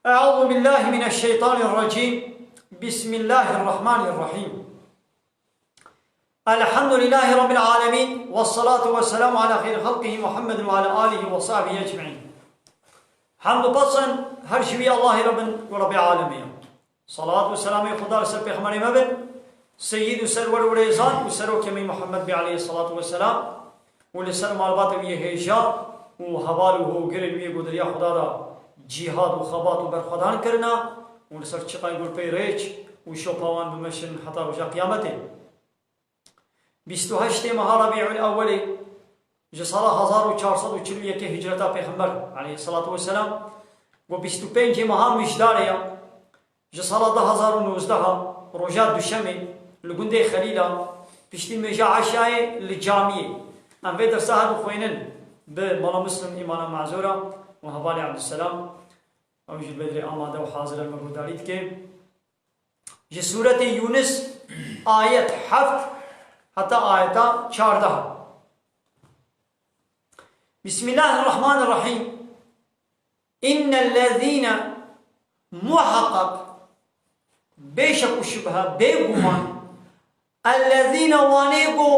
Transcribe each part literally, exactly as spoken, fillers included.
أعوذ بالله من الشيطان الرجيم. بسم الله الرحمن الرحيم. الحمد لله رب العالمين، والصلاة والسلام على خير خلقه محمد وعلى آله وصحبه أجمعين. Hemd û pes her ji wî Allahê Reb in û Rebê alemê ye. Salat û selamê Xuda li ser pêxemberê me bin, seyîd û serwer û rêzan û serokê me Muhammed bê aleyhissalatu vesselam û li ser malbatê wî yê hêja û heval û hogirên wî yê ku di riya Xuda de cîhad û xebat û berxwedan kirine û li ser çiqay gurpey rêç û şopa wan bimeşin heta roja qiyametê. Bîst û heştê meha Rebî'ul Ewwelê ji sala hezar û çar sed û çil û yekê hicreta Pêxember aleyhissalatu vesselam, ku bîst û pêncê meha Mijdarê ya, ji sala du hezar û nozdeh a, roja Duşemê, li gundê Xelîla, piştî nûêja Eşayê li camiyê. Em vê dersa her du xwênin bi Mala Muslim Îmana Mazûra û hevalê Ebdulselam, ew jî li bedrê amade û hazir e, me guhdarî dike. Ji Sûretê Yûnis, ayet heft heta ayeta çardeh. Bismillahirrahmanirrahîm. Innellezîne, muhaqqaq, bê şek û şubhe, bê guman, ellezîne, wanê go,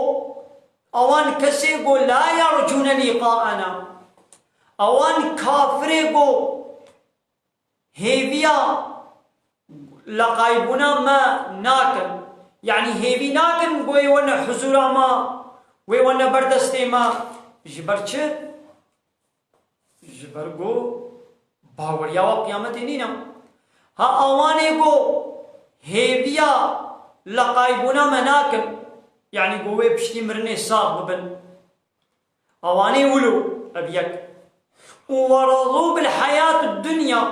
ewan kesê go, la yercûne lîqaena, ewan kafirê go, hêviya leqaybûna me nakin. Yanî hêvî nakin ku wê wene huzûra me, wê wene ber destê me. Ji ber çi? Ji ber ku baweriya we qiyametê nîne. Ha awanê ku hêviya leqaybûna me nakin, yanî ku wê piştî mirinê sax bibin. Awanê wilo, ev yek. Û weredû bil heyatid dunya,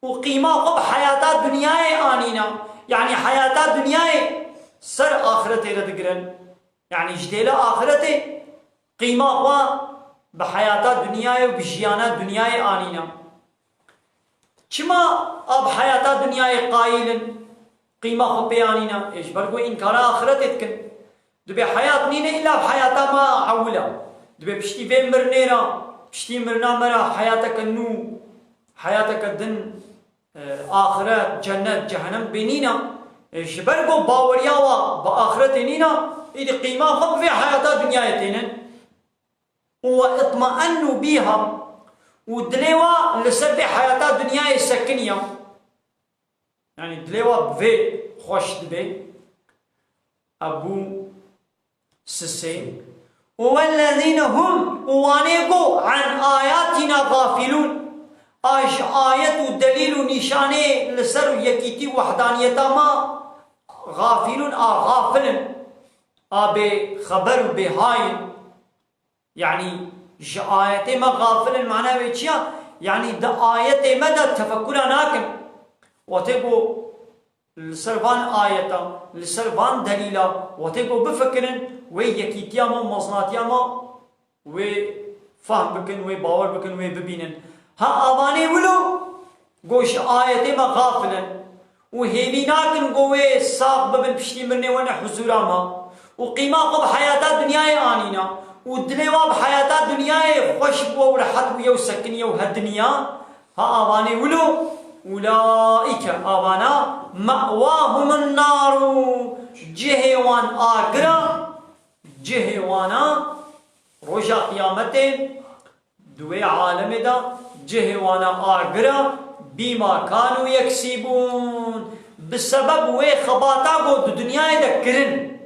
û qîma xwe bi heyata dinyayê anîne. Yanî heyata dinyayê ser axiretê re digirin. Yanî ji dêle axiretê qîma xwe bi heyata dinyayê û bi jiyana dinyayê anîne. Çima a bi heyata dinyayê qayîl in, qîma xwe pê anîne? Ê, ji ber ku înkara axiretê dikin. Dibê heyat nîne îlla bi heyata me ewil e. Dibê piştî vê mirinê re, piştî mirina me re heyateke nû, heyateke din, e, axiret, cennet, cehenem bê nîne. E, ji ber ku baweriya we bi axiretê nîne, îdî qîma xwe bi vê heyata dinyayê tênin. Û we itmaennû bîha, û dilê we li ser vê heyata dinyayê sekiniya. Yanî dilê we bi vê xweş dibe. Ev bû sisê. Û wellezîne hum, û wanê ku an ayatîna gafilûn, a ji ayet û delîl û nîşanê li ser yekîtî û wehdaniyeta me gafilûn, a xafil in, a bê xeber û bê hay in. Yanî ji ayetê me xafil in, mana wê çi ya? Yanî di ayetê me de tefekkura nakin. Wextê ku li ser van ayeta, li ser van delîla, wextê ku bifikirin, wê yekîtiya me û mezinatiya me wê fehm bikin, wê bawer bikin, wê bibînin. Ha avanê wilo, Go ji ayetê me xafil in û hêvî nakin go wê sax bibin piştî mirinê wene huzûra me û qîma xwe bi heyata dinyayê anîne û dilê wa bi heyata dinyayê xweş bû û rehet bûye û sekiniye û hediniya, ha avanê wilo, ulaîke, avana, me'wahumun naru, cihê wan agir e, cihê wana roja qiyametê, Di wê alemê de cihê wana agir e, bîma kanû yeksîbûn, bi sebeb wê xebata ku di dinyayê de kirin.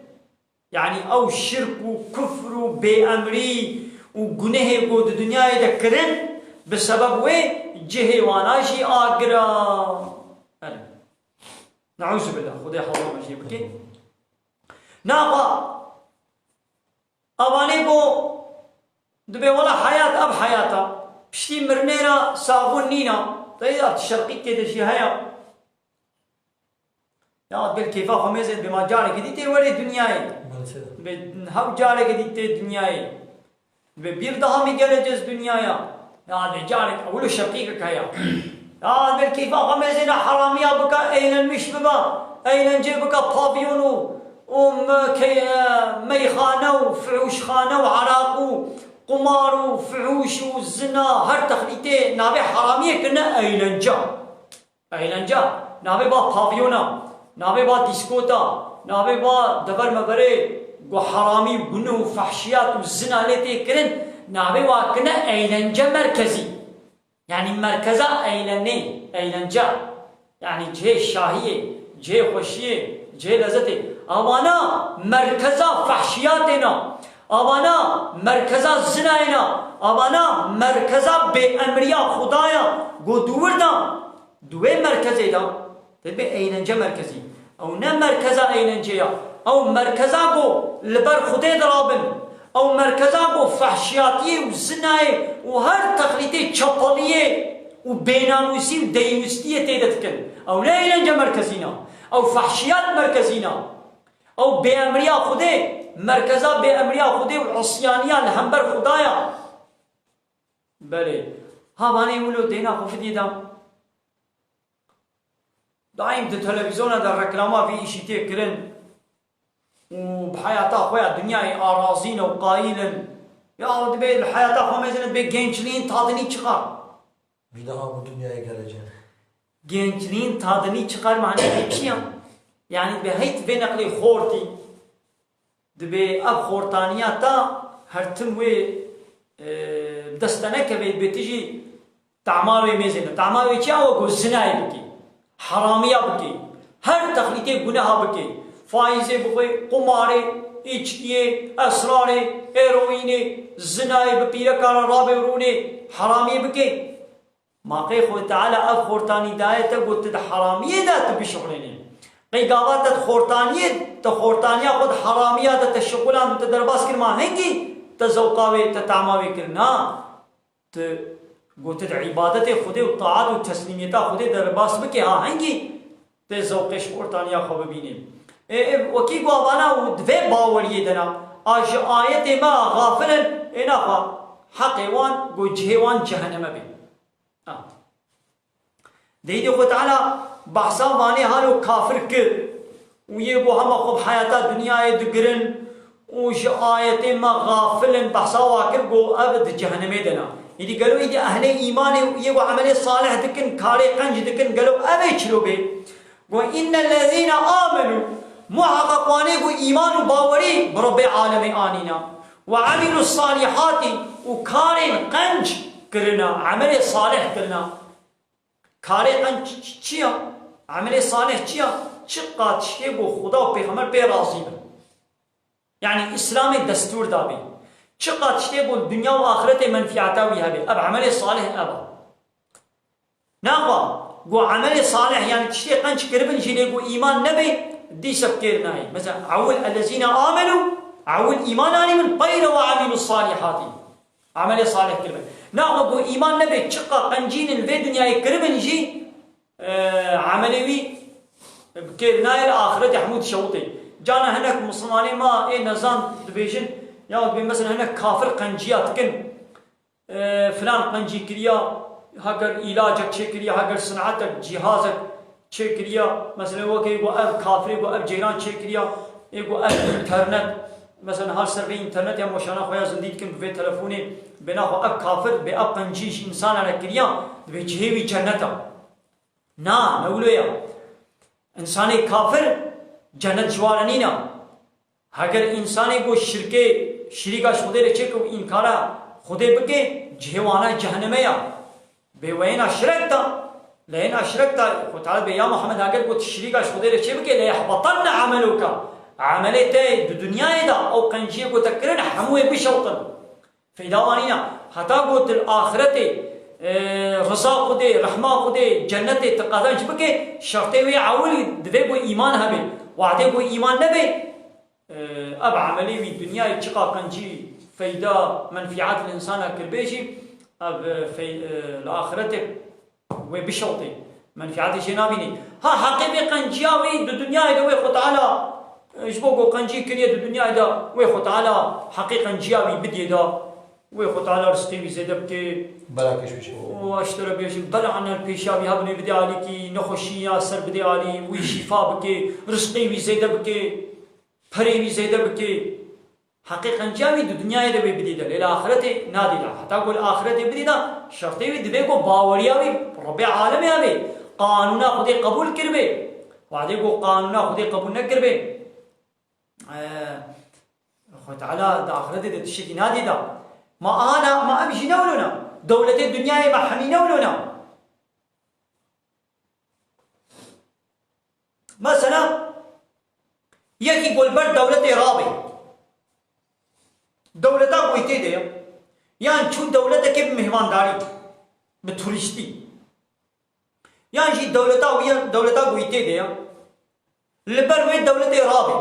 Yanî ew şirk û kufr û bêemrî û gunehê ku di dinyayê de kirin, bi sebeb wê cihê wana jî agir e. Belê. Neûzubillah, Xwedê hewla me jê bike. Naxa Avanê ku dibê wela heyat ev heyat e, piştî mirinê re saxbûn nîne. Te ya ti şerqîkê de jî heye. Ya dibê keyfa xwe mêzê dibê ma carekê dî tê werê dinyayê. Maalesef. Dibê hew carekê dî tê dinyayê. Dibê bir daha mı geleceğiz dünyaya? Ya dibê carek ewil û şerqîkek heye. Ya dibê keyfa xwe mêzêne heramiya bike, eğlenmiş bibe, eğlence bike, pavyon û, û me-, key-, e, meyxane û fuhuşxane û eraq û qumar û fuhuş û zina, her texlîtê navê heramiyê kirine eğlence. Eğlence. Navê ba pavyona, navê ba dîskota, navê ba dever meverê ku heramî û guneh û fehşiyat û zina lê tê kirin, navê wa kine eğlence merkezî. Yanî merkeza eğlenê, eğlence. Yanî cihê şahiyê, cihê xweşiyê, cihê lezzetê. Avana merkeza fehşiyatê ne. Avana merkeza zinayê ne. Avana merkeza bêemriya Xwedaya ku di wir de Di wê merkezê de, te dibê eğlence merkezî. Ew ne merkeza eğlencê ya. Ew merkeza ku li ber Xwedê dirabin. Ew merkeza ku fehşiyatiyê û zinayê û her texlîtê çapaliyê û bênamûsî û deywîstiyê tê de dikin. Ew ne eğlence merkezî ne. Ew fehşiyat merkezî ne. Ew bêemriya Xwedê, merkeza bêemriya Xwedê û isyaniya li hember Xwedaya. Belê. Ha vanê wilo dêna xwe bidî de. Daîm di televîzyona de reklama vî îşî tê kirin û bi heyata xwe ya dinyayê arazî ne û qayîl in. Ya dibê li heyata xwe mêzin dibê gençliğin tadını çıkar. Bir daha bu dünyaya geleceğim. Gençliğin tadını çıkar manayê çi ya? Yanî dibê hey tu vê neqlê xortî. Dibê ev xortaniya ta her tim wê, e, bi dest te nekeve, dibê tu jî tama wê mêzê ne. Tama wê çi ya? Ew ku zinayê bikê, heramiya bikê, her texlîtê guneha bikê. Faîzê bixwê, qumarê, îçkiyê, esrarê, eroînê, zinayê bi pîreka re rabê û rûnê, heramiyê bikê. Ma qey Xwedê Teala ev xortanî daye te ku tu di heramiyê de tu bişuxulênî? Qey gava te di xortaniyê, te xortaniya xwe di heramiya de te şixuland û te derbas kir, ma hingî te zewqa wê, te tama wê kir? Na. Tu ku tu di îbadetê Xwedê û taat û teslîmiyeta Xwedê derbas bikê, ha hingî tê zewqê ji xortaniya xwe bibînî. Ê, ê, wekî ku avana û di vê baweriyê de ne, a ji ayetê me a xafil in, ê naxwe heqê wan ku cihê wan ceheneme bê. Ah. Deyîdê Xwe Teala behsa vanê halo kafir kir û yê ku hema xwe bi heyata dinyayê digirin û ji ayetê me xafil in, behsa wa kir ku ev di cehenemê de ne. Îdî gelo îdî ehlê îmanê û yê ku emelê salih dikin, karê qenc dikin, gelo ev ê çilo bê? Ku innellezîne amenû, muheqeq wanê ku îman û bawerî bi Rebbê alemê anîne, we emîlus salîhatî û karên qenc kirine, emelê salih kirine. Karê qenc çi, çi, çi ya? Emelê salih çi ya? Çiqa tiştê ku Xuda û Pêxember pê razî bin. Yanî Îslamê destûr dabî. Çiqa tiştê ku dinya û axretê menfîeta wî hebe. Ev emelê salih ev e. Naxwe, ku emelê salih, yanî tiştê qenc kiribin jî lê ku îman nebe, dîsa bi kêr nayê. Mesela, ewil ellezîne amenû, ewil îman anîbin, peyre we emîlus salîhatî. Emelê salih kiribin. Naxwe ku îman nebe, çiqa qencînin vê dinyayê kiribin jî, e, emelê wî bi kêr nayê, li axretê hemû dişewitê. Cana hinek misilmanê ma ê nezan dibêjin, ya dibê mesela hinek kafir qenciya dikin, e, filan qencî kiriya, heger îlacek çêkiriya, heger sinetek, cîhazek çêkiriya, mesela wekî ku ev kafirê ku ev ceyran çêkiriya, ê ku ev înternet, mesela her ser vê înternet ya moşana xwe ya zindî dikin bi vê telefonê, bê naxwe ev kafir, bê ev qencî ji însana re kiriya, dibê cihê wî cennet e. Na, ne wilo ya. Însanê kafir cennet ji wa re nîne. Heger însanê ku şirkê, şirîka ji Xwedê re çêke û înkara Xwedê bike, cihê wana ceheneme ya. Bê weyna şirek da, leyna şirek da, Xwedê Teala bê ya Muhammed, heger ku tu şirîka ji Xwedê re çêbike, leyehbetenne emeluke. Emelê te di dinyayê de, ew qenciyê ku te kirin, hemû wê bişewtin. Feyda wan nîne. Heta ku tu li axiretê, e, riza Xwedê, rehma Xwedê, cennetê tu qezenc bike, şertê wê ewil divê ku îman hebe. Wadê ku îman nebe, e, ev emelê wî dinyayê çiqa qencî feyda, menfîet li însana kiribê jî, ev, e, fey-, e, li axiretê wê bişewtê. Menfîetê jê nabînî. Ha, heqê vê qenciya wî di dinyayê de wê Xwe Teala, e, ji bo ku qencî kiriye di dinyayê de wê Xwe Teala heqê qenciya wî bidiyê de, wê Xwe Teala rizqê wî zêde bike. Bela pêş bişe. Û ez ji te re bêjim, bela anel pêşiya wî hebinê bidê alîkî, nexweşiya ser bidê alî, wî şîfa bike, rizqê wî zêde bike, perê wî zêde bike. Heqê qenciya wî di dinyayê de wê bidî de, lê li axiretê nadî de. Heta ku li axiretê bidî de, şertê wî divê ku baweriya wî Rebbê alemê hebe. Qanûna Xwedê qebûl kiribê. Wadê ku qanûna Xwedê qebûl nekiribê, e, Xwe Teala di axiretê de tiştekî nadê da. Ma ana, ma em jî ne wilo ne. Dewletê dinyayê me hemî ne wilo ne. Mesela, yekî ku li ber dewletê rabe. Dewleta ku wî tê de ye. Yan çû dewletekê bi mihmandarî, bi turîstî. Yan jî dewleta wî ye, dewleta ku wî tê de ye. Li ber wê dewletê rabe.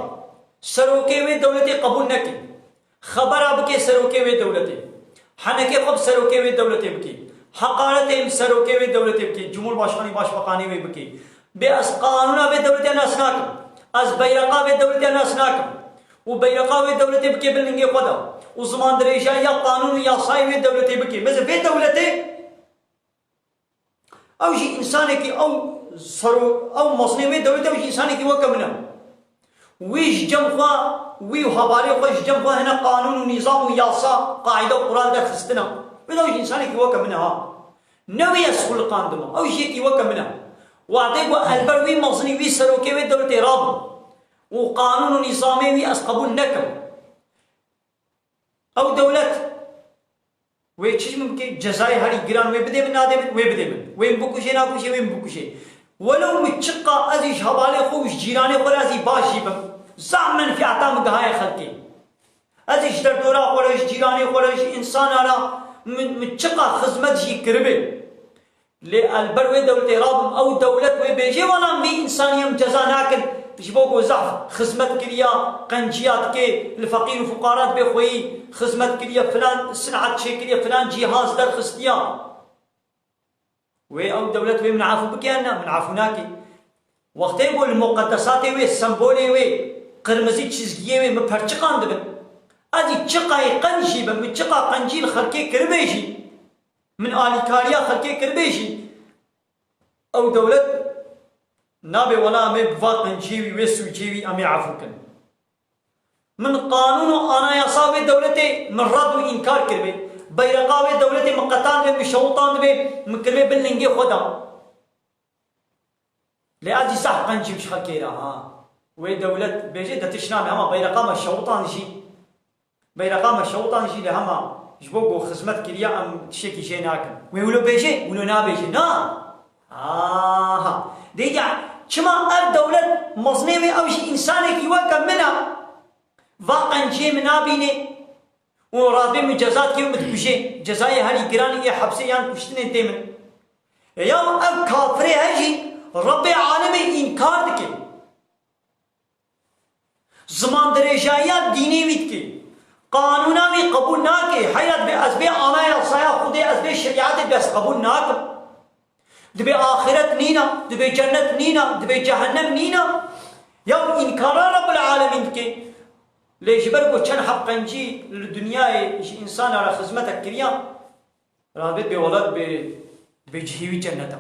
Serokê wê dewletê qebûl neke. Xebera bike serokê wê dewletê. Henekê xwe bi serokê wê dewletê bike. Heqaretê bi serokê wê dewletê bike. Cumhurbaşkanî, başbakanê wê bike. Bê ez qanûna vê dewletê nas nakim. Ez beyreqa vê dewletê nas nakim. Û beyreqa wê dewletê bike bin lingê xwe de. Û zimandirêjiya qanûn û yasayê wê dewletê bike. Mesela vê dewletê Ew jî însanekî, ew sero-, ew mezinê wê dewletê, ew jî însanekî weke min e. Wî ji cem xwe, wî û hevalê xwe ji cem xwe hene qanûn û nîzam û yasa, qaîde û qural derxistine. Wê de ew jî însanekî weke min e ha. Ne wî ez xuliqandime, ew jî yekî weke min e. Wadê ku ez li ber wî mezinî, wî serokê wê dewletê rabim û qanûn û nîzamê wî ez qebûl nekim. Ew dewlet wê çi ji min bike? Cezayê herî giran wê bidê min, nadê min? Wê bidê min. Wê min bikuje, nakuje, wê min bikuje. Welew min çiqa ez ê ji hevalê xwe û ji cîranê xwe re ez ê baş jî bim. Zaf menfîeta min gihaye xelkê. Ez ê ji derdora xwe re, ji cîranê xwe re, ji însana re min, min çiqa xizmet jî kiribe. Lê ez li ber wê dewletê rabim, ew dewlet wê bêjê, wela min vî însanî em ceza nakin, ji bo ku zehf xizmet kiriya, qenciya dike, li feqîr û fuqara dibê xweyî xizmet kiriye, filan sinat çêkiriye, filan cîhaz derxistiya. Wê ew dewlet wê min afû bike yan na? Min afû nake. Wextê ku li muqedesatê wê, sembolê wê, qirmizî çizgiyê wê min perçiqandibin, ez ê çiqayê qenc jî bim, min çiqa qencî li xelkê kiribê jî, min alîkariya xelkê kiribê jî, ew dewlet nabê wela em ê bi va qenciyê wî, wê sûcê wî em ê efû kin. Min qanûn û anayasa wê dewletê min red û înkar kiribê. Beyreqa wê dewletê min qetandibê, min şewitandibê, min kiribê bin lingê xwe de. Lê ez jî zehf qencîm ji xelkê re, ha. Wê dewlet bêje de tişt name, hema beyreqa me şewitan jî. Beyreqa me şewitan jî lê hema ji bo ku xizmet kiriya em tiştekî jê nakin. Wê wilo bêje, wilo nabêje. Na! Aha! Dê ya, çima ev dewlet mezinê wê ew jî însanekî weke min e. Va qenciyê min nabînê û radê min ceza dike û min dikuje. Cezayê herî giranî ê hepsê yan kuştinê tê min. E ya ev kafirê he jî Rebbê alemê înkar dike. Zimandirêjayiya dînê wî dike. Qanûna wî qebûl nake. Heyra dibê ez bê anayasaya Xwedê, ez bê şerîetê dibê ez qebûl nakim. Dibê axiret nîna, dibê cennet nîna, dibê cehennem nîna. Ya înkara Rabbul Alemîn dike. Lê ji ber ku çend heb qencî li dinyayê ji însana re xizmetek kiriya, radibê bê welat bê, bê cihê wî cenneta.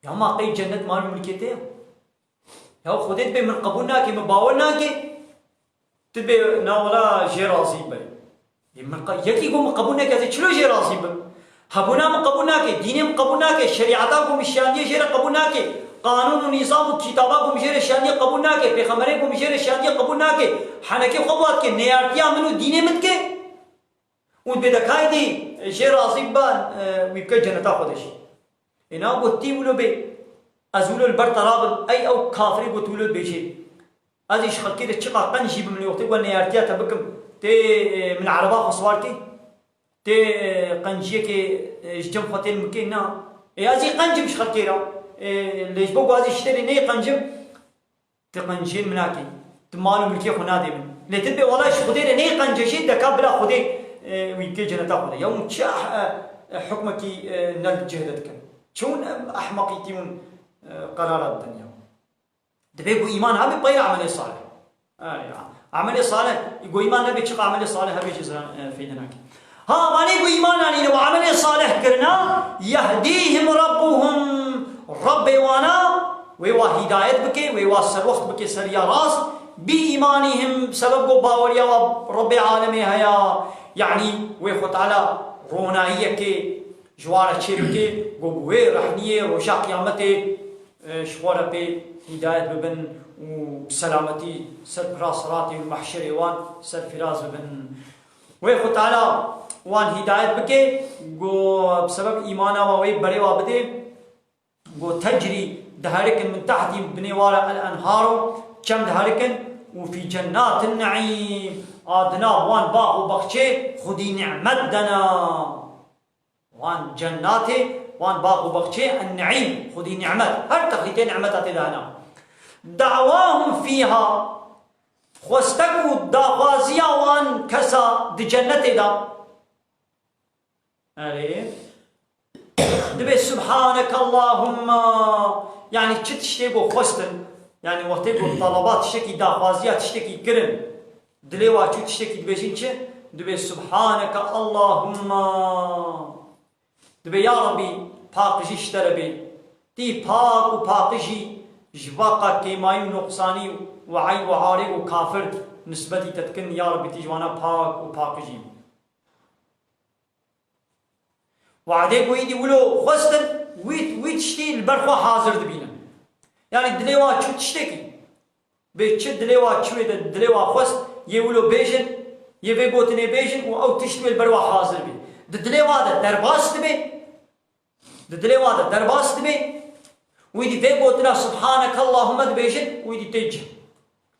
Ya ma qey cennet mal û milkê te ye? Ya Xwedê dibê min qebûl nake, min bawer nake. Tu bê na wela jê razî be. Ê min qe-, yekî ku min qebûl neke, ez ê çilo jê razî bim? Hebûna min qebûl nake, dînê min qebûl nake, şerîeta ku min şiyandiye jê re qebûl nake, qanûn û nîzam û kitaba ku min jê re şiyandiye qebûl nake, pêxemberê ku min jê re şiyandiye qebûl nake, henekê xwe bi wa dike, neyartiya min û dînê min dike. Û bê de kaydî jê razî bibe, e, wî bike ceneta xwe de jî. Ê na got tî wilo bê, ez wilo li ber te rabim, ey ew kafirê got wilo bêjê. Ez ê ji xelkê de çiqa qenc jî bim, lê wextê ku neyartiya te bikim, tê, e, min ereba xwe siwar kê? Tê, e, qenciyekê, e, ji cem xwe tê min kê? Na. Ê ez ê qencim ji xelkê re. E, lê ji bo ku ez ê ji te re neyê qencim, Tu qenciyên min nakî. Tu mal û milkê xwe nadê min. Lê tu bê wela ji Xwedê re neyê qence jî deka bila Xwedê, e, wî bikê ceneta Xwedê. Ya hûn çi eh-, eh, hukmekî, eh, ne li cih de dikin? Çi hûn, eh, ehmeqîtî hûn, eh, qerara didin ya? Dibê ku îman hebe peyra emelê salih. Ay ya. Emelê salih, ku îman nebe çiqa emelê salih hebe jî ziran, eh, feyde nake. Ha, evanê ku îman anîne û emelê salih kirina, yehdîhim Rabbuhum, Rabbê wana, wê wa hîdayet bike, wê wa serwext bike ser riya rast, bi îmanîhim, sebeb ku baweriya wa Rabbê alemê heye, yanî wê Xwe Teala ronayiyekê ji wan re çêbike, ku bi wê rehniyê roja qiyametê, e, ji xwe re pê hîdayet bibin û bi selametî ser pira siratê û mehşerê wan serfiraz bibin. Wê Xwe Teala wan hîdayet bike, ku bi sebeb îmana wan wê berê wan bidê, ku tecrî diherikin min tehtî binê wan re el enharo, çem diherikin û fî cennatin neîm, a di nav wan bax û baxçê xwedî nimet de ne. Wan cennatê, wan bax û baxçê en-neîm, xwedî nimet. Her texlîtê nimeta tê de hene. Da'wahum fîha, xwestek û daxwaziya wan kesa di cennetê de. Erê. Dibê Subhaneke Allahumma, yanî çi tiştê ku xwestin, yanî wextê ku talaba tiştekî daxwaziya tiştekî kirin, dilê wa çû tiştekî dibêjin çi? Dibê Subhaneke Allahumma. Dibê ya Rabbî, paqijî ji te re bê. Tî pak û paqijî ji vaqa kêmayî û noqsanî û eyb û arê û kafir nisbetî te dikin, ya Rabbî tî ji wana pak û paqijî. Wadê ku îdî wilo xwestin, wî, wî tiştî li ber xwe hazir dibînin. Yanî dilê wa çû tiştekî. Bê çi dilê wa çûyê de dilê wa xwest, yê wilo bêjin, yê vê gotinê bêjin û ew tişt wê li ber wa hazir bê. Di dilê wa de derbas dibe, di dilê wa de derbas dibe, wî dî vê gotina Subhaneke Allahumma dibêjin, wî dî tê cih.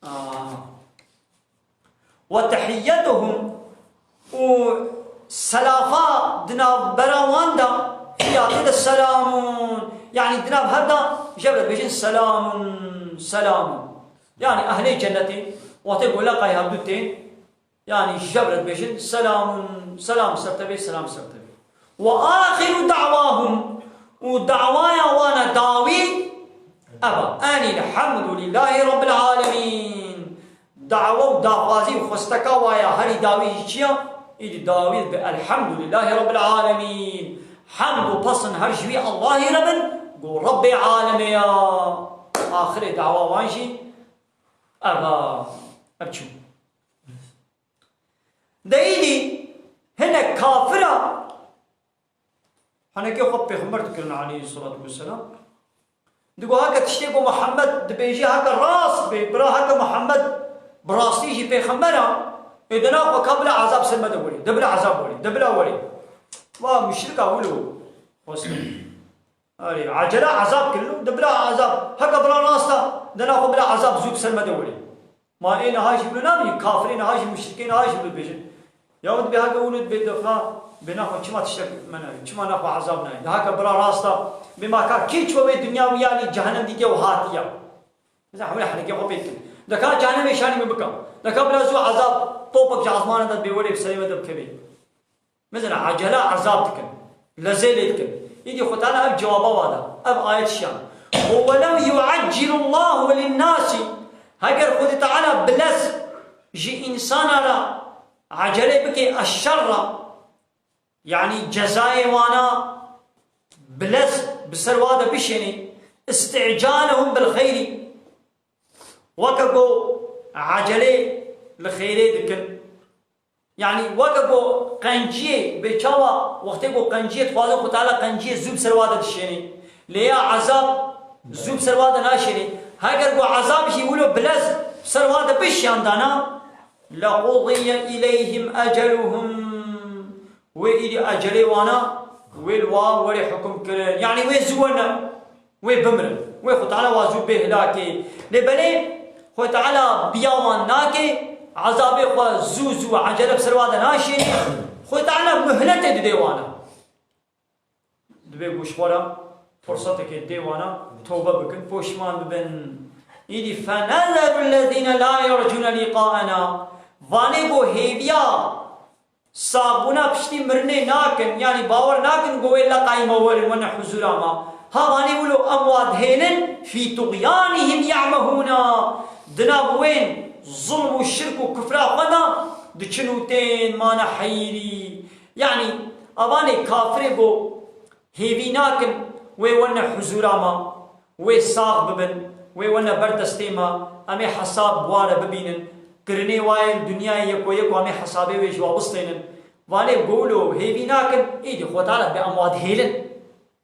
Ah. Ve tehiyyetuhum, û selafa di navbera wan de, fiya tê de selamun. Yanî di nav hev de ji hev re dibêjin selamun, selamun. Yanî ehlê cennetê, wextê ku leqay hevdu tên, yanî ji hev re dibêjin selamun, selam ser te bê, selam ser te bê. Ve axiru da'wahum, û dawaya wan a dawî ev a, enî elhamdulîllahî rabbil alemîn. Dawa û daxwazî û xwesteka wa ya herî dawî jî çi ya? Îdî dawî bi elhamdulîllahî rabbil alemîn. Hemd û pesn her ji wî Allahî re bin, ku Rebbê alemê ya. Axirê dawa wan jî ev a, ev çû. De îdî hinek kafira Henekê xwe pêxember dikirin aleyhisselatu vesselam. Digo heke tiştê ku Muhammed dibêjî heke rast bê, bira heke Muhammed bi rastî jî pêxember a, ê de naxwe ka bila ezab ser me de werê, de bila ezab werê, de bila werê. Va muşrika wilo xwestin. Erê, ecele ezab kirin û de bila ezab. Heke bira rast a, de naxwe bila ezab zû bi ser me de werê. Ma ê niha jî wilo nabînî, kafirê niha jî, muşrikê niha jî wilo dibêjin. Ya dibê heke wilo dibê dixa, bê naxwe çima tiştek me nayê, çima naxwe ezab nayê. De heke bira rast a, bê ma ka kî çû wê dinya wî yanî cehennem dîtiye û hatiye. Mesela hewle henekê xwe pê dikin. De ka cehennemê şanî min bika. De ka bila zû ezab, topek ji ezmana de dibê werê bi serê me de bikevê. Mesela ecele ezab dikin, lezê lê dikin. Îdî Xwe Teala ev cewaba wa da, ev ayet şiyan. Û welew yu'eccilullahu linnasi, heger Xwedê Teala bilez ji însana re ecele bike eşşerra, yanî cezayê wana bilez bi ser wa de bişênê, isti'calehum bil xeyrî, weke ku ecelê li xeyrê dikin, Yanî weke ku qenciyê bê çawa wextê ku qenciyê dixwaze Xwe Teala qenciyê zû bi ser wa de dişênê. Lê ya ezab zû bi ser wa de naşênê. Heger ku ezab jî wilo bilez bi ser wa de bişiyandana, lequdiye ileyhim eceluhum. Wê îdî ecelê wana, wê li wa werê hukum kirin. Yanî wê zû werne. Wê bimirin. Wê Xwe Teala wa zû bê hilakê. Lê belê Xwe Teala biya wan nake, ezabê xwe zû zû ecele bi ser wa de naşênê. Xwe Teala muhletê didê wana. Dibê ku ji xwe re fursetekê dê wana, tewbe bikin, poşman bibin. Îdî فَنَذَرُ الَّذِينَ لَا يَرْجُونَ لِقَاءَنَا. Vanê ku hêviya Saxbûna piştî mirinê nakin, yanî bawer nakin ku wê leqayî me werin wene huzûra me. Ha vanê wilo em wa dihêlin, fî tuxyanihim ya'mehûna. Di nav wên zulm û şirk û kufra xwe de diçin û tên mane heyîrî. Yanî, evanê kafirê ku hêvî nakin wê wene huzûra me. Wê sax bibin, wê wene ber destê me, em ê hesab bi wa re bibînin. Kirinê wa yê li dinyayê yeko yeko em ê hesabê wê ji wa bistênin. Valê gowlo hêvî nakin, îdî Xwe Teala bi em wa dihêlin.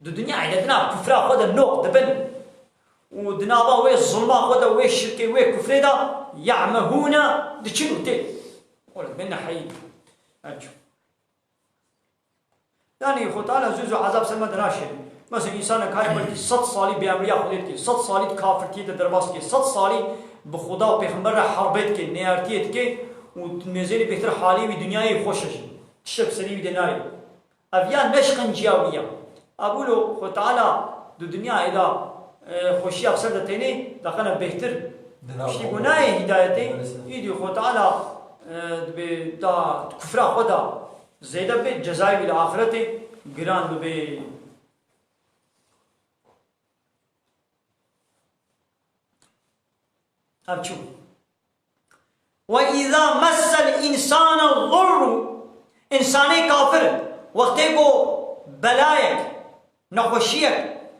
Di dinyayê de dina kufra xwe de noq dibin. Û di nava wê zulma xwe de, wê şirkê, wê kufrê de ya'mehûne diçin û tê. Ola dibin neheyî. Ercû. Yani Xwe Teala zû zû ezab ser me dinaşê. Mesela însanek hay belkî sed salî bêemriya Xwedê dike, sed salî di kafirtiyê de derbas dike, sed salî bi Xuda û Pêxember re herbê dike, neyartiyê dike û mêzêrî bêhtir halê wî dinyayê xweş e jî. Tiştek bi serî wî de nayê. Ev ya ne şqenciya wî ya. Ev wilo Xwe Teala di dinyayê de, e, xweşiya bi ser de tênê, daqene bêhtir. Di nav Piştî xwe ku nayê hîdayetê, Maalesef. Îdî Xwe Teala, e, dibê da kufra xwe da zêde bê, cezayê wî li axiretê giran bibê. Ev çi bû? Ve izâ messel insâne zurru, însanê kafir, wextê ku belayek, nexweşiyek,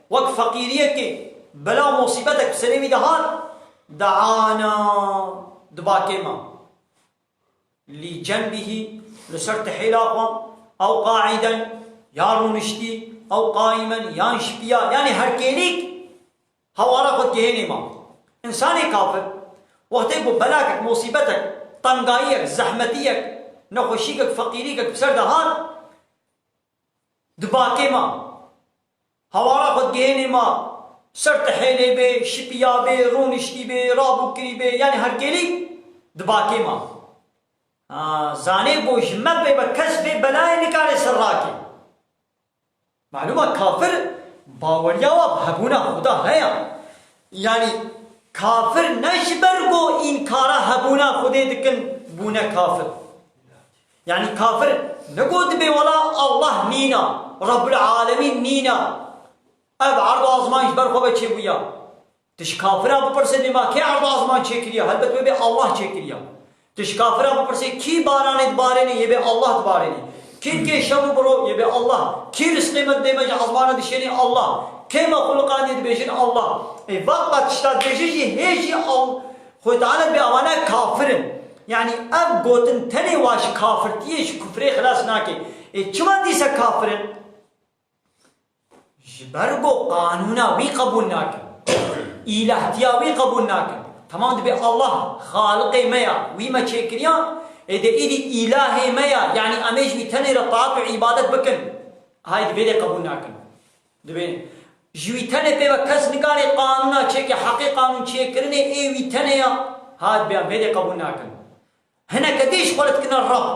wek feqîriyekê, bela û musîbetek bi serê wî dihat, de'ana, dibakê me. Lî cenbihî, li ser tihêla xwe, ew qaîden, ya rûniştî, ew qaîmen, yan şipiya, yanî herkêlîk hewara xwe digihênê ma. Însanê kafir, wextê ku belakek, musîbetek, tengayiyek, zehmetiyek, nexweşîkek, feqîrîkek bi ser de hat, dibakê ma. Hewara xwe digihênê ma, ser tihêlê bê, şipiya bê, rûniştî bê, rabûkirî bê, yanî herkêlî dibakê ma. Ha, zanê ku ji me bê be kes vê belayê nikare ser rakê. Malûm e kafir baweriya wa bi hebûna Xuda heye. Yanî kafir ne ji ber ku înkara hebûna Xwedê dikin bûne kafir. Yanî kafir ne got dibê wela Allah nîna, Rabbul Alemîn nîna. Ev erd û azman ji ber xwe ve çêbûya. Tu ji kafira bipirse dê ma kê erd û azman çêkiriya? Helbet wê bê Allah çêkiriya. Tu ji kafira bipirse kî baranê dibarênê? Yê bê Allah dibarênê. Kî dikê şev û biro? Yê bê Allah. Kî rizqê me didê me ji azmana dişênê? Allah. Kê me xuliqandiye dibêjin? Allah. Ê vaqta tişta dibêje jî hê jî Al-, Xwedê Teala dibê avana kafir in. Yanî ev gotin tenê wa ji kafirtiyê, ji kufrê xilas nake. Ê çima dîse kafir in? Ji ber ku qanûna wî qebûl nakin. Îlahtiya wî qebûl nakin. Temam dibê Allah xaliqê me ya, wî me çêkiriya, ê de îdî îlahê me ya, yanî em ê ji wî tenê re taat û îbadet bikin. Hay divê lê qebûl nakin. Dibê ji wî tenê pê ve kes nikare qanûna çêke, heqê qanûn çêkirinê ê wî tenê ya. Ha dibê em vê lê qebûl nakin. Hineke dî ji xwe re dikine Reb.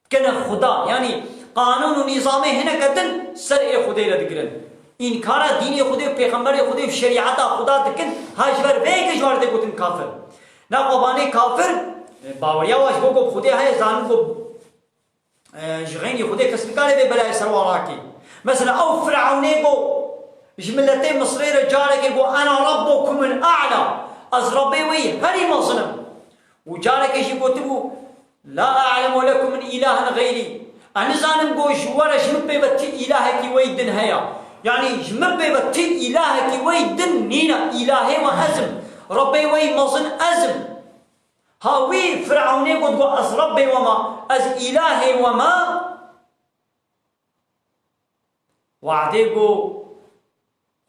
Dikine Xuda. Yanî qanûn û nîzamê hineke din ser ê Xwedê re digirin. Înkara dînê Xwedê û pêxemberê Xwedê û şerîeta Xuda dikin, ha ji ber vê yekê ji wan re tê gotin kafir. Naxwe vanê kafir, e, baweriya wa ji bo ku bi Xwedê heye, zanin ku, e, ji xeynî Xwedê kes nikare vê belayê ser wan rakê. Mesela ew Firewnê ku ji miletê Misrê re carekê got, "Ena rabbukumul a'la." Ez Rebbê we yî herî mezin im. Û carekê jî gotibû, "La a'lemu lekum ilahen xeyrî." Ez nizanim ku ji we re ji min pê ve ti îlahekî wey din heye. Yanî ji min pê ve ti îlahekî wey din nîne. Îlahê we ez im. Rebbê wey mezin ez im. Ha wî Firewnê got, got, "Ez Rebbê we me, ez îlahê we me." Wadê ku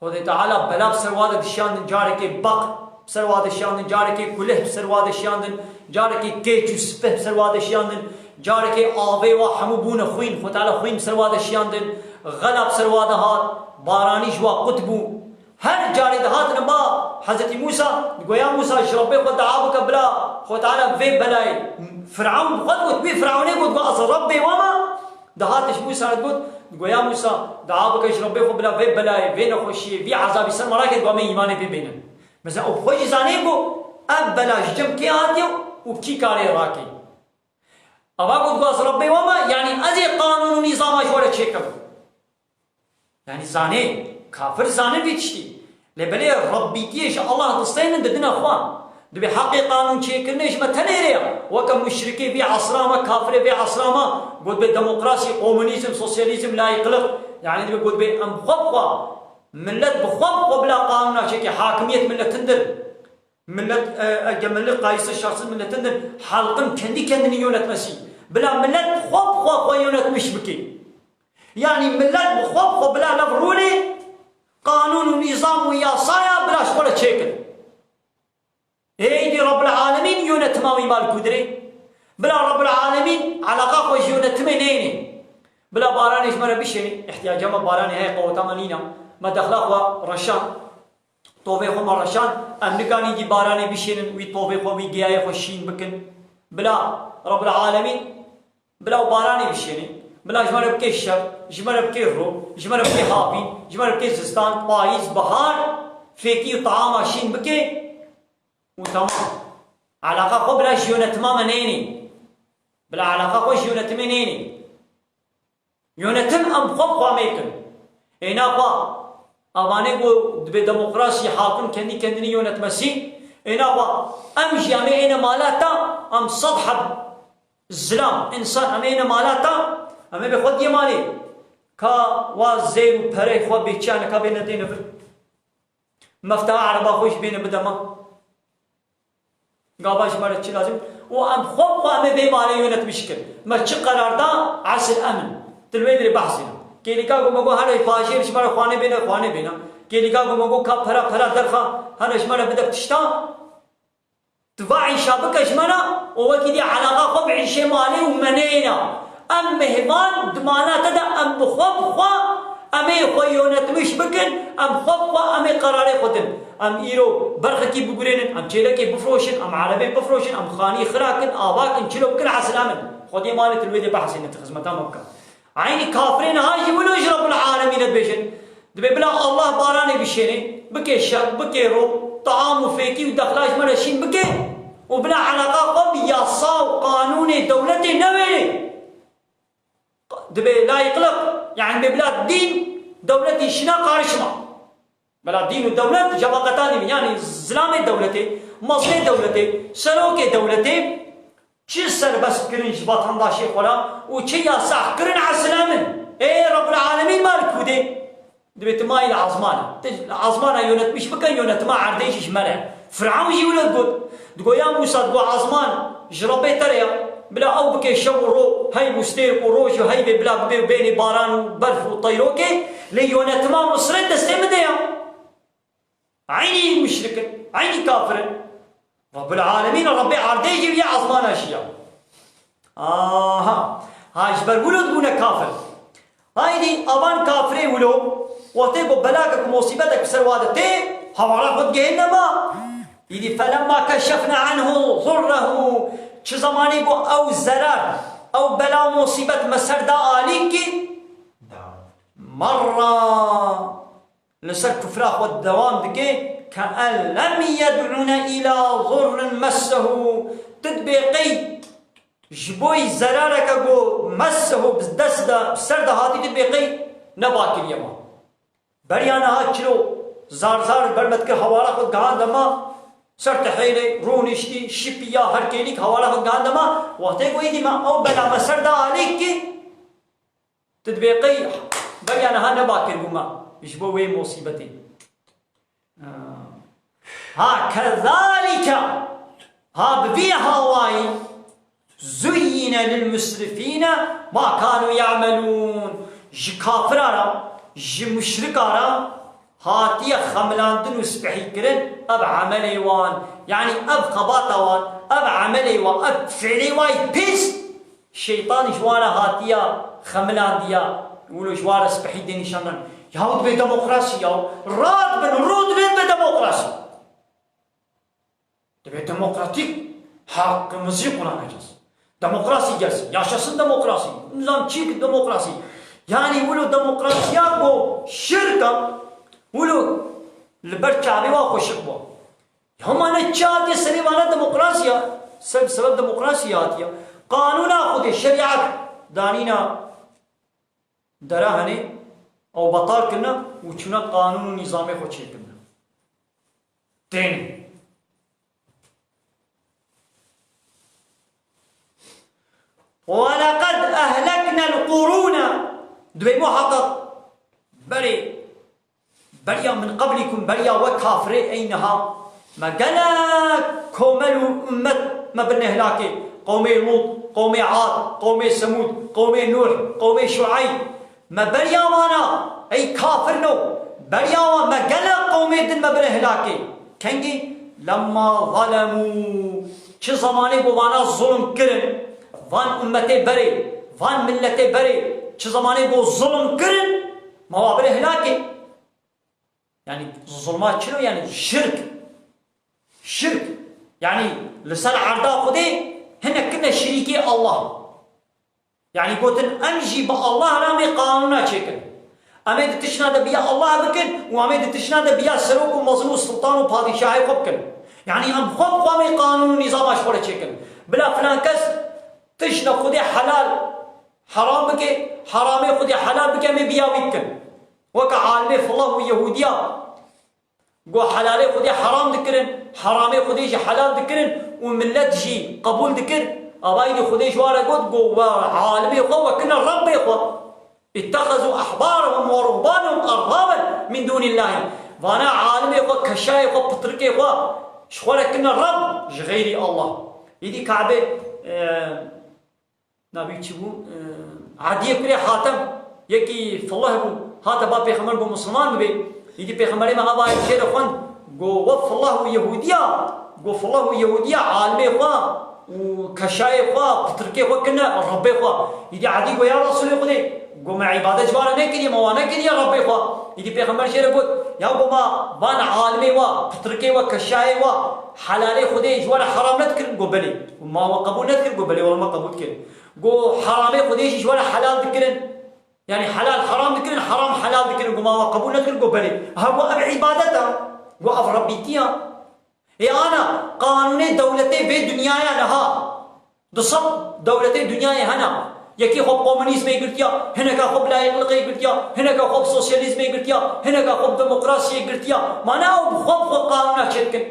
Xwedê Teala bela bi ser wa de dişiyandin, carekê beq bi ser wa de şiyandin, carekê kulih bi ser wa de şiyandin, carekê kêç û sipih bi ser wa de şiyandin, carekê avê wa hemû bûne xwîn, Xwedê Teala xwîn bi ser wa de şiyandin, xela bi ser wa de hat, baranî ji wa qut bû. Her carê dihatine ba Hezretî Mûsa, digoya Mûsa ji Rebbê xwe dua bike bila Xwedê Teala vê belayê. Firewn bi xwe digot, wî Firewnê got, got, "Ez Rebbê we me." Dihate ji Mûsa re digot, digoya Mûsa, dua bike ji Rebbê xwe bila vê belayê, vê nexweşiyê, vî ezabî ser me rake, digo em ê îmanê pê bênin. Mesela, û bi xwe jî zanê ku ev bela ji cem kê hatiye û kî karê rakê. Ava got, got, "Ez Rebbê we me, yanî ez ê qanûn û nîzama ji we re çêkim." Yanî zanê, kafir zanin vî tiştî. Lê belê Rebbîtiyê ji Allah disteynin didine xwe. Dibê heqê qanûn çêkirinê ji me tenê re ye. Weke muşrikê vî esra me, kafirê vê esra me, got bê demokrasî, komunîzm, sosyalîzm, layîqliq. Yanî dibê got bê em xwe bi xwe, millet bi xwe bi xwe bila qanûna çêke, hakimiyet milletindir. Millet, e, egemenlik kayısı şahsın milletindir. Halkın kendi kendini yönetmesi. Bila millet bi xwe bi xwe xwe yönetmiş bike. Yanî millet bi xwe bi xwe bila lev rûnê qanûn û nîzam û yasaya bila ji xwe re çêkin. Êdî Rabbil Alemîn yönetima wî mal kudirê. Bila Rabbil Alemîn eleqa xwe ji yönetimê neyne. Bila baranê ji me re bişêne. Îhtiyaca me baranê heye, qeweta me nîna. Me dexla xwe reşan. Tovê xwe me reşan. Em nikarin êdî baranê bişênin, wî tovê xwe, wî giyayê xwe şîn bikin. Bila Rabbil Alemîn, bila baranê bişêne. Bila ji me re bike şev, ji me re bike rû, ji me re bike havîn, ji me re bike zistan, payîz, bihar, fêkî û taama şîn bike û temam. Eleqa xwe bila ji yönetima me neyne. Bila eleqa xwe ji yönetimê neyne. Yönetim em xwe bi xwe mêkin. Êna xwe, avanê ku dibê demokrasî, hakim kendi kendini yönetmesi, êna xwe em jî em ê êne mala te, em sed heb zilam, însan em ê êne mala te, em ê bê xwe diyê malê. Ka wa zêr û perey xwe bê çiya nika bêne têne vir. Mefteha ereba xwe jî bêne bide me. Gava ji me re çi lazim? Û em xwe bi xwe em ê vê malê yönetmiş kin. Me çi qerar da, esil em in. Tu li wê dirê behsê ne. Kêlîka ku me got, hene pajêr ji me re xwanê bêne, xwanê bêne. Kêlîka ku me got, ka pera, pera derxa, hene ji me re bide tişta. Tu va îşa bike ji me re, û wekî dî eleqa xwe bi îşê malê û me neyna. Em mêvan di mala te de em bi xwe bi xwe, em ê xwe yönetmiş bikin, em xwe bi xwe em ê qerarê xwe din. Em îro berxekî bigurênin, em çêlekê bifroşin, em erebê bifroşin, em xanî xira kin, ava kin, çilo bikin, esil em in. Xwediyê malê tu li wê dê behsê ne, tu xizmeta me bike. Eynî kafirê niha jî wilo ji Rabbul Alemîn re dibêjin. Dibê bila Allah baranê bişênê, bike şev, bike ro, taam û fêkî û dexla ji me re şîn bike û bila eleqa xwe bi yasa û qanûnê dewletê newêrê. Dibê layıklık, yani dibê bila dîn, dewletî şîna qarişma. Bila dîn û dewlet cevaqetan dibin. Yani zilamê dewletê, mezlê dewletê, serokê dewletê, çi serbest kirin ji vatandaşê xwe re û çi yasax kirin, esil em in. Ê Rabbul Alemîn mal kûdê. Dibê tu mayî li azman e. Tu li azmana yönetmiş bikin, yönetima erdê jî ji me re. Firavun jî wilo digot. Digo ya Musa, digo azman ji Rabbê te re ya. Bila ew bike şev û ro, heyv û stêrk û roj û heyvê bila bibe û bênê baran û berf û teyrokê. Lê yönetima Misirê destê min de ya. Eynî muşrik in, eynî kafir in. Rabbul Alemîn, Rabbê erdê jî ya, ezmana jî ya. Aha. Ha, ji ber wilo dibûne kafir. Haydî, avan kafirê wilo, wextê ku belakek, musîbetek bi ser wa de tê, hewara xwe digihîne ma. Îdî, felemma keşefne anhu zurrehu, çi zemanî ku ew zerar, ew bela, musîbet me ser da alîkî, merra. Li ser kufra xwe dewam dike, ke en lem yed'une îla zurrin messehu, tu dibê qey ji bo yî zerareke ku messehu bi dest de, bi ser de hatî, tu dibê qey nebakiriye ma. Beriya niha çilo zar zar ber me dikir, hewara xwe gihande ma, ser tehêlê, rûniştî, şipiya, her kêlîk hewara xwe gihande ma, wextê ku êdî me ew bela me ser de alîkî, Tu dibê qey beriya niha nebakir bûma ji bo wê musîbetê. Ha, kezalike, ha, bi vî hawayî, zuyyine lil musrifîne ma kanu ya'melûn. Ji kafira re, ji muşrika re hatiye xemilandin û spehîkirin ev emelê wan. Yanî ev xebata wan, ev emelê wan, ev fiilê wan pîs Şeytan ji wan re hatiya xemilandiya, wilo ji wan re spehî dê nîşan dan. Yahu dibê demokrasî yahu. Rad bin, rû dibê dibe demokrasî. Dibê demokratîk, hakkımızı kullanacağız. Demokrasî gelsin, yaşasın demokrasî. Nizam çî demokrasî. Yani wilo demokrasiya ku şirka, wilo li ber çavê wa xweşik bû. Ya ma ne çi hatiye serê vana demokrasiya? Ser, sebeb demokrasiya hatiye. Qanûna Xwedê, şerîet danîna dera henê, ew betal kirine û çûne qanûn û nîzamê xwe çêkirine. Tên. وَلَقَدْ أَهْلَكْنَا الْقُرُونَ. Dibê muheqeq berê Beriya min qeblîkum, beriya we kafirê ey niha. Me gelek komel û ummet me birine helakê. Qewmê Lût, Qewmê Ad, qewmê Semûd, qewmê Nûh, qewmê Şueyb. Me beriya wana, ey kafirno, beriya wan me gelek qewmê din me bire hilakê. Kengî? Lemma zalemû. Çi zemanê ku vana zulm kirin, van ummetê berê, van milletê berê, çi zemanê ku zulm kirin, me wa bire hilakê. Yani zulma çilo yani şirk. Şirk. Yani li ser erda Xwedê hinek kirine şirîkê Allah. Yani gotin em jî bi Allah re em ê qanûna çêkin. Em ê di tiştna de biya Allah bikin û em ê di tiştna de biya serok û mezin û sultan û padîşahê xwe bikin. Yani em xwe bi xwe em ê qanûn û nîzama ji xwe re çêkin. Bila filan kes tiştna Xwedê helal heram bike, heramê Xwedê helal bike, em ê biya wî bikin. Weke alimê Fillah û Yehudiya. Go helalê Xwedê heram dikirin, heramê Xwedê jî helal dikirin û millet jî qebûl dikir. Avayî dî Xwedê ji wan re got, go we alimê xwe we kirine Rebbê xwe. "İttehezû ehbarehum ve ruhbanehum erbaben min dûnillahî." Vana alimê xwe, keşayê xwe, pitrikê xwe ji xwe re kirine Reb ji xeyrî Allah. Îdî Kabe, e, Navî çi bû? Eee, Ediyê kurê Hatem, yekî Fillah bû, hate ba Pêxember, got, "Misilman bibe." Îdî Pêxemberê me avayê jê re xwend, got, "We Fillah û Yehûdiya, got, Fillah û Yehûdiya alimê xwe û keşayê xwe, pitirkê xwe kirine Rebbê xwe." Îdî Edî got, "Ya Resûlê Xwedê, got, me îbadet ji wan re nekiriye, me wan nekiriye Rebbê xwe." Îdî Pêxember jê re got, "Ya, got, ma van alimê we, pitirkê we, keşayê we, helalê Xwedê ji we re heram nedikirin?" Got, "Belê." Got, "Ma we qebûl nedikir?" Got, "Belê, wela me qebûl dikir." Go heramê Xwedê jî ji we re helal dikirin. Yanî helal heram dikirin, heram helal dikirin. Go ma we qebûl nekirin? Go belê. Ha, go ev îbadet e. Go ev Rebbîtiya. Ê ana, qanûnê dewletê vê dinyaya niha. Du sed dewletê dinyayê hene. Yekê xwe bi komunîzmê girtiya, hineka xwe bi layîqliqê girtiya, hineka xwe bi sosyalîzmê girtiya, hineka xwe bi demokrasiyê girtiya. Mana ew bi xwe bi xwe qanûna çêdikin.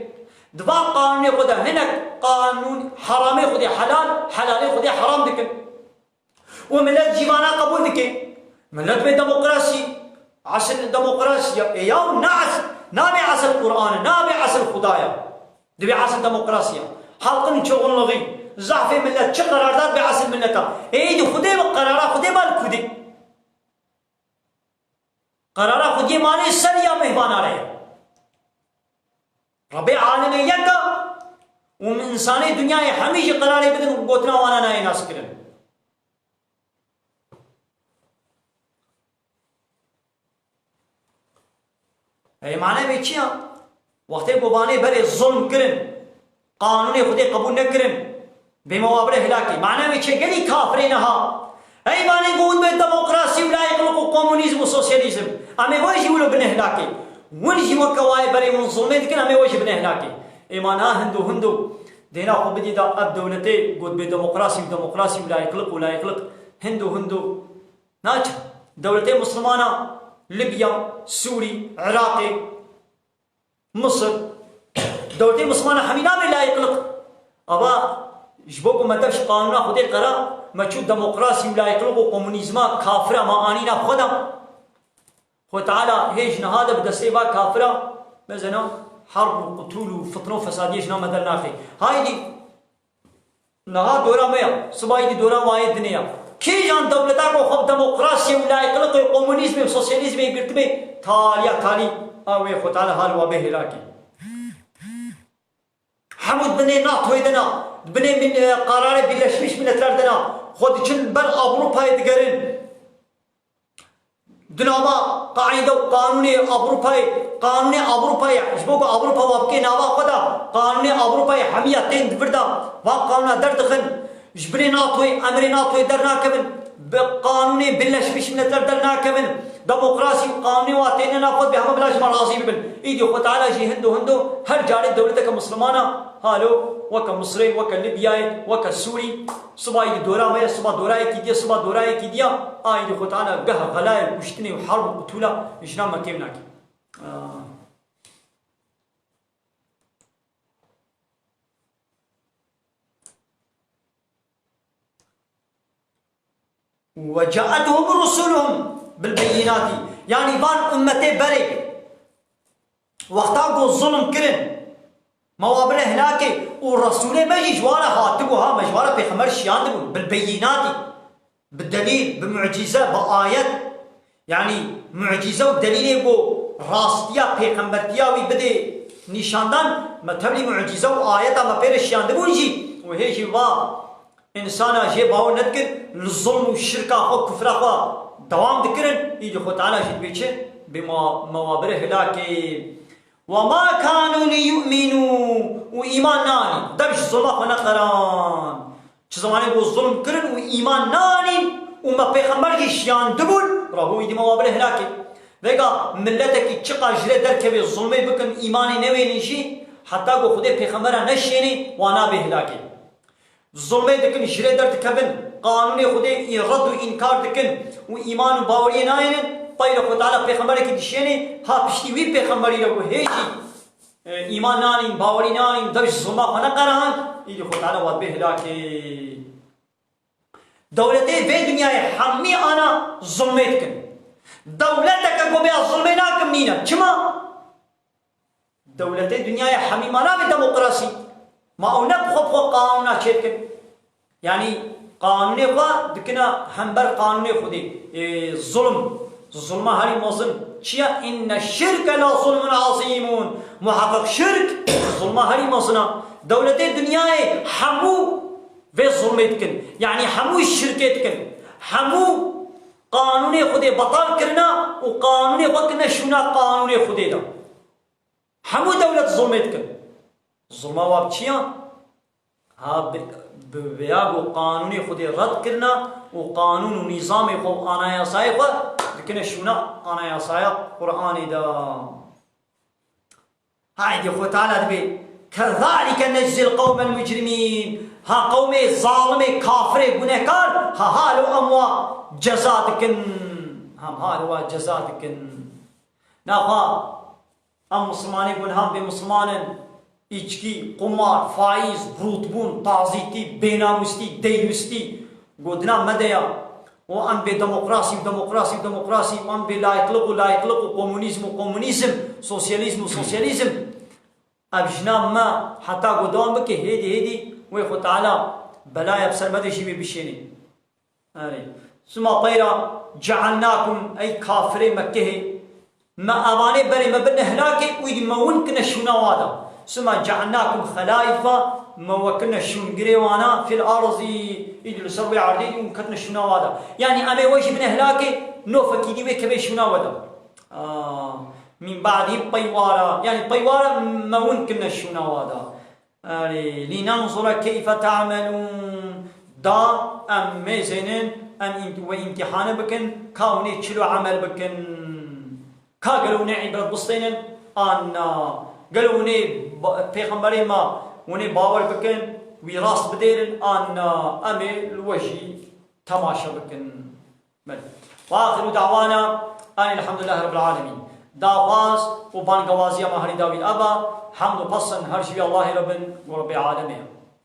Di van qanûnê xwe de hinek qanûn heramê Xwedê helal, helalê Xwedê heram dikin. Û milet jî vana qebûl dike. Milet bê demokrasî, esil demokrasî ya. Ê yaw ne es-, nabê esil Qur'an e, nabê esil Xuda ya. Divê esil demokrasî ya. Halkın çoğunluğu, zafê milet çi qerardar bê esil mileta. Ê di Xwedê bi qerara Xwedê mal kudê. Qerara Xwediyê malê ser ya mehvana re ye. Rebê alemê yek e û min insanê dinyayê hemî jî qerarê bidin û gotina wana nayê naskirin. Ey mane vê çi ya? Wextê ku vanê berê zulm kirin, qanûnê Xwedê qebûl nekirin, bê me wa bire hilakê. Mane wê çi? Gelî kafirê niha. Ey vanê ku hûn bê demokrasî û layîqlik û komunîzm û sosyalîzm. Em ê we jî wilo bine hilakê. Hûn jî weke wayê berê hûn zulmê dikin, em ê we jî bine hilakê. Ê ma niha hindo hindo dêna xwe bidî da ev dewletê got bê demokrasî û demokrasî û layîqlik û layîqlik. Hindo hindo naçe. Dewletê Mislimana Libya, Sûrî, Iraqê, Misir, dewletê Mislimana hemî nabê layîqlik. Ava ji bo ku me dev ji qanûna Xwedê qera, me çû demokrasî û layîqlik û komunîzma kafira me anîna xwe de. Xwe Teala hê ji niha de bi destê va kafira, mezena herb û qutûl û fitne û fesadiyê ji nav me dernaxe. Haydî, niha dora me ya, sibayî dî dora wayê dinê ya. Kîjan dewleta ku xwe bi demokrasiyê û layîqliqê û komunîzmê û sosyalîzmê girtibê, taliya talî a wê Xwe Teala hal wa bê hêlakê. Hemû di binê NATOyê de ne, di binê min-, e, qerarê Birleşmiş Milletler de ne, xwe diçin ber Ewropayê digerin. Di nava qaîde û qanûnê Ewropayê, qanûnê Ewropayê, ji bo ku Ewropa wa bike nava xwe de, qanûnê Ewropayê hemiya tên di vir de, van qanûna derdixin, ji binê NATOyê, emirê NATOyê dernakevin, bi qanûnê Birleşmiş Milletler dernakevin, demokrasî û qanûnê wa têne nav xwe, dibê heme bila ji me razî bibin. Îdî Xwe Teala jî hindo hindo her carê dewleteke Mislimana, halo, weke Misirê, weke Libyayê, weke Sûrî, Siba îdî dora me ye, siba dorayekî diye, siba dorayekî diya, a îdî Xwe Teala geh xelayê kuştinê û herb û qutûla ji nav me kêm nake. Ah. وجاءتهم رسلهم بالبينات. Yanî van ummetê berê wexta ku zulm kirin, Me wa bire hilakê û Resûlê me jî ji wa re hatibû ha, me ji wa re pêxember şiyandibûn, bil beyînatî, bi delîl, bi mucîze, bi ayet. Yanî mucîze û delîlê ku rastiya pêxembertiya wî bidê nîşandan, me tevlî mucîze û ayeta me pê re şiyandibûn jî û hê jî va însana jê bawer nedikir, li zulm û şirka xwe, kufra xwe dewam dikirin, îdî Xwe Teala jî dibê çi? Bê ma-, me wa bire hilakê. وَمَا كَانُوا لِيُؤْمِنُوا û îman nanîn. Dev ji zulma xwe neqeran. Çi zemanê ku zulm kirin û îman nanîn û me pêxember jî şiyandibûn, rabû îdî me wa bire hilakê. Vêga miletekî çiqa ji rê derkevê zulmê bikin, îmanê newênin jî, heta ku Xwedê pêxembera neşiyênê, wa nabê hilakê. Zulmê dikin, ji rê derdikevin, qanûnê Xwedê red û înkar dikin û îman û baweriyê nayênin, peyre Xwe Teala pêxemberekî dişênê, ha piştî wî pêxemberî re ku hê jî, e, îman nanîn, bawerî nanîn, dev ji zulma xwe neqeran, îdî Xwe Teala wa dibê hilakê. Dewletê vê dinyayê hemî ana zulmê dikin. Dewleteke ku bêya zulmê nakim nîne. Çima? Dewletê dinyayê hemî ma nabe demokrasî. Ma ew ne bi xwe bi xwe qanûna çêdikin. Yanî qanûnê xwe dikine hember qanûnê Xwedê. Ê, zulm. Zulma herî mezin. Çi ye? Inne şirke la zulmun azîmun. Muheqeq şirk zulma herî mezin e. Dewletê dinyayê hemû vê zulmê dikin. Yanî hemû şirkê dikin. Hemû qanûnê Xwedê betal kirine û qanûnê xwe kirine şûna qanûnê Xwedê de. Hemû dewlet zulmê dikin. Zulma wa bi çi ya? Ha, bi, bi vêya ku qanûnê Xwedê red kirine û qanûn û nîzamê xwe û anayasayê xwe dikine şûna anayasaya Qur'anê de. Haydê Xwe Teala dibê, "Kezalike neczîl qewmel mucrimîn." Ha qewmê zalimê, kafirê, gunehkar, ha halo em wa ceza dikin. Hem halo wa ceza dikin. Naxwe Em misilmanê ku niha bê misilman in, îçkî, qumar, faîz, rûtbûn, tazîtî, bênamûstî, deywistî, godina me de ya. Û em bê demokrasî û demokrasî û demokrasî û em bê layiklik û layiklik û komunîzm û komunîzm, sosyalîzm û sosyalîzm. Ev jina me heta ku dewam bike, hêdî hêdî wê Xwe Teala belaya bi ser me de jî wê bişênê. Erê. Sima peyra cealnakum, ey kafirê Mekkehê, me evanê berê me birine hilakê û îdî me win kine şûna wa da. Sima cealnakum xelaifa, me we kine şûngirê wana fil arzî, îdî li ser wê erdê win ketine şûna wa da. Yanî em ê we jî bine hilakê, nofekî dî wê keve şûna we da. Aa, min ba'dî peywara, yanî peywara me win kine şûna wa da. Erê, lînenzura keyfe te'melûn. Da em mêzênin, em îm-, we îmtîhanê bikin, ka hûn ê çilo emel bikin. Ka gelo hûn ê îbret bistênin, an na. Gelo hûn ê ba-, pêxemberê me hûn ê bawer bikin, wî rast bidêrin, an na. Em ê li we jî temaşe bikin. Belê. Ve axiru da'wana enil hamdülillahi rabbil alemin. Daxwaz û bangewaziya me herî dawî eva, hemd û pesin her ji wî Allahê re bin û Rebbê alemê.